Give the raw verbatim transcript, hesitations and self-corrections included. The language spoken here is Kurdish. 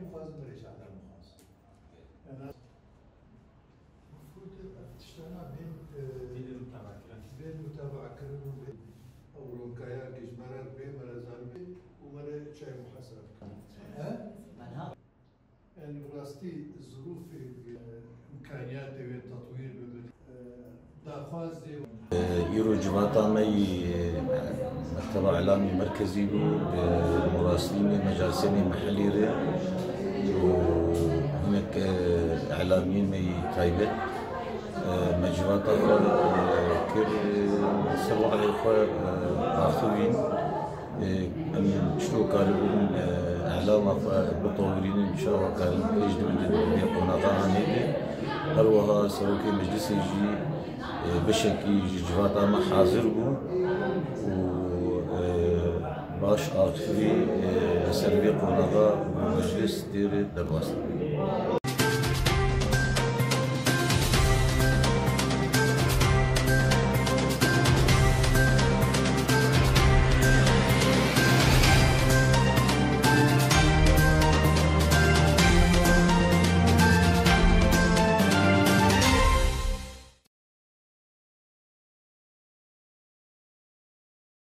Bixwazim rêşada bixwazim. Yani, mefrûd ev tiştana bên, e, Bînin mutaba kirin. Bên mutaba kirin û bên ew ronkaya gijmere bê mere zanibê û mere çay muhasebe bikin. He? Menha. Yani, bi rastî zirûfê, e, îmkaniyatê wê tetwîr bibin. E, daxwazê Îro civata me yî, e, Mekteba Îlamî Merkezî bû, bi murasîlînê mecalsênê mehellî re û hinek, e, îlamiyên me yî taybet, e, me civata xwe, e, kir, e, ser we'dê xwe, e, axivîn. E, em çilo karibûn, e, îlama xwe bitewirînin, çawa karin pêş dibin di vê qonaxa anê de. Her wiha serokê meclisê jî, e, bişekî ji civata me hazir bû û, e, baş axivî, e, li ser vê qonaxa meclis têr derbas dibe.